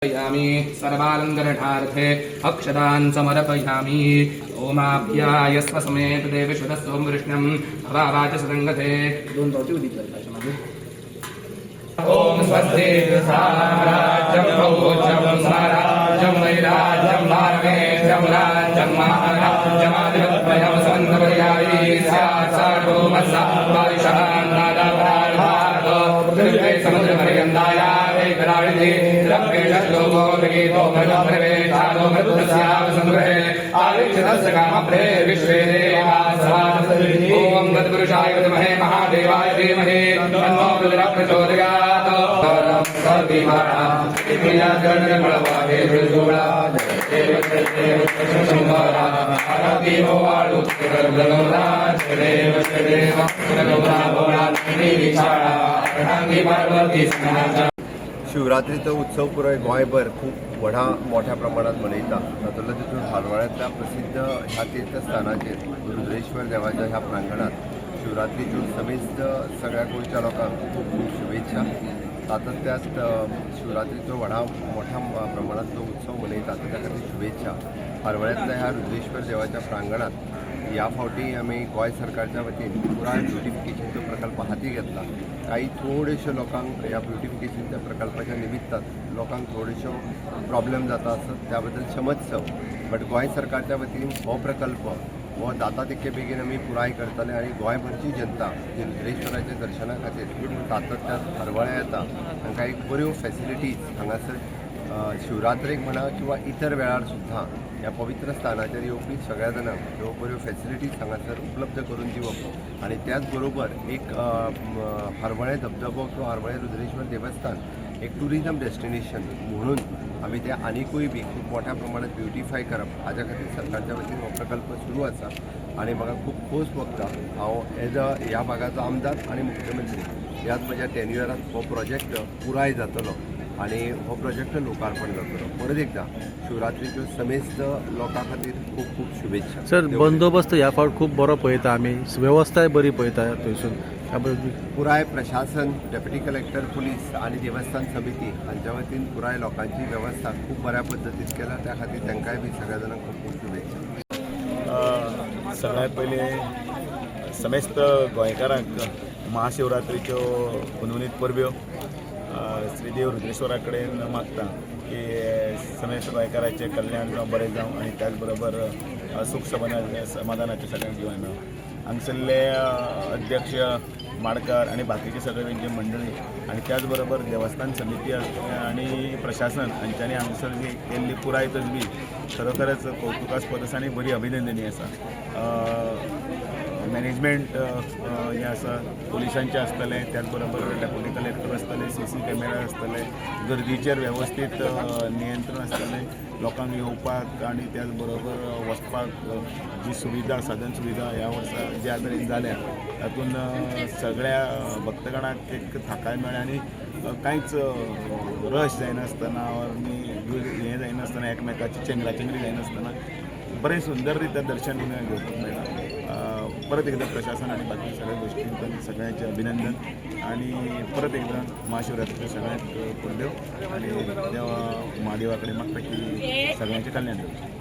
समर्पयामि। सर्वालङ्करणार्थे अक्षतान् समर्पयामि। ओमाप्यायस्व समेत देवश्वतः सोम कृष्णं भवावाच सदङ्गते। दोन पावती उदित पाहिजे मागे। ॐ स्वस्ति साम्राज्यं भौज्यं स्वराज्यं वैराज्यं भारमेध्यं राज्यं महाराज्यमाधिपत्यं सन्दपर्यायी स्यात् सार्वभौमः वारिशान् राजापरार्भारतो पृथिव्यै समुद्रपर्यन्तायावैकराणिधि रव्येषश्लोको मृगीतो मृगप्रवेशादो मृतस्यावसङ्ग्रहे आवीक्षितस्य कामप्रे विश्वे देवाः सवासः। ॐ तत्पुरुषाय विद्महे महादेवाय धीमहि तन्नो रुद्रः प्रचोदयात्। पार्वती। शिवरात्रीचो उत्सव पुराय गोंयभर खूब व्हडा मोठ्या प्रमाणात मनयता। तातूंतल्या तितून हरवळ्यांतल्या प्रसिद्ध ह्या तीर्थस्थानाचेर रुद्रेश्वर देवाच्या ह्या प्रांगणात शिवरात्रीच्यो समेस्त सगळ्या गोंयच्या लोकांक खूब खूब शुभेच्छा। तातूंतल्यात शिवरात्रीचो व्हडा मोठ्या प्रमाणात जो उत्सव मनयतात, त्या खातीर शुभेच्छा। हरवळ्यांतल्या ह्या रुद्रेश्वर देवाच्या प्रांगणात ह्या फावटी आमी गोंय सरकारच्या वतीन पुराय ब्युटिफिकेशनचो प्रकल्प हाती घेतला। काही थोड्योश्यो लोकांक ह्या ब्युटिफिकेशनच्या प्रकल्पाच्या निमित्तान लोकांक थोड्योश्यो प्रॉब्लेम जाता आसत, त्या बद्दल क्षमस्व। बट गोंय सरकारच्या वतीन हो प्रकल्प हो जाता तितके बेगीन आमी पुराय करतले आनी गोंयभरची जनता जी रुद्रेश्वराच्या दर्शना खातीर सातत्यान हरवळ्या येता, तांकां एक बऱ्यो फॅसिलिटीज हांगासर शिवरात्रेक म्हणा किंवा इतर वेळार सुद्दां ह्या पवित्र स्थानाचेर येवपी सगळ्या जाणांक ह्यो बऱ्यो फॅसिलिटीज हांगासर उपलब्ध करून दिवप आनी त्याच बरोबर एक हरवळें धबधबो किंवा हरवळें रुद्रेश्वर देवस्थान एक टुरिजम डेस्टिनेशन म्हणून आमी ते आनिकूय बी खूब मोठ्या प्रमाणात ब्युटिफाय करप, हाज्या खातीर सरकारच्या वतीन हो प्रकल्प सुरू आसा। आनी म्हाका खूब खोस भोगता, हांव एज अ ह्या भागाचो आमदार आनी मुख्यमंत्री ह्याच म्हज्या टेन्युअरात हो प्रोजेक्ट पुराय जातलो आनी हो प्रोजेक्ट लोकार्पण जातलो। परत एकदां शिवरात्रीच्यो समेस्त लोकां खातीर खूब खूब शुभेच्छा। सर, देव बंदोबस्त ह्या फावट खूब बरो पळयता आमी, वेवस्थाय बरी पळयता थंयसून, ह्या बद्दल? पुराय प्रशासन, डेप्युटी कलेक्टर, पुलीस आनी देवस्थान समिती हांच्या वतीन पुराय लोकांची वेवस्था खूब बऱ्या पद्दतीन केला। त्या खातीर तांकांय बी सगळ्या जाणांक खूब खूब शुभेच्छा। सगळ्यात पयलीं समेस्त गोंयकारांक महाशिवरात्रीच्यो हुनहुनीत परब्यो। श्रीदेव रुद्रेश्वरा कडेन मागता की समेस्त गोंयकाराचें कल्याण जावं, बरें जावं आनी त्याच बरोबर सूख समाधानाचें सगळ्यांक जीवन मेळूं। हांगसरले अध्यक्ष माडकार आनी बाकीचे सगळे तेंची मंडळी आनी त्याच बरोबर देवस्थान समिती आनी प्रशासन हांच्यांनी हांगसर जी केल्ली पुराय तजवीज खरोखरच कौतुकास्पद आसा आनी बरी अभिनंदनीय आसा। मॅनेजमेंट हें आसा, पुलिसांचें आसतलें, त्याच बरोबर डेप्युटी कलेक्टर आसतले, सीसी कॅमेरा आसतले, गर्दीचेर वेवस्थीत नियंत्रण आसतलें। लोकांक येवपाक आनी त्याच बरोबर वचपाक जी सुविधा, साधन सुविधा ह्या वर्सा ज्या तरेन जाल्या, तातूंत सगळ्या भक्तगणाक एक थाकाय मेळ्ळी आनी कांयच रश जायनासतना आनी हें जायनासतना, एकमेकाची चेंगराचेंगरी जायनासतना बरें सुंदर रित्या दर्शन घेवपाक मेळटा। परत एकदां प्रशासन आनी बाकी सगळ्या गोश्टींतल्यान सगळ्यांचें अभिनंदन आनी परत एकदां महाशिवरात्रीच्यो सगळ्यांक परब्यो आनी देवा महादेवा कडेन मागता की सगळ्यांचें कल्याण जावचें।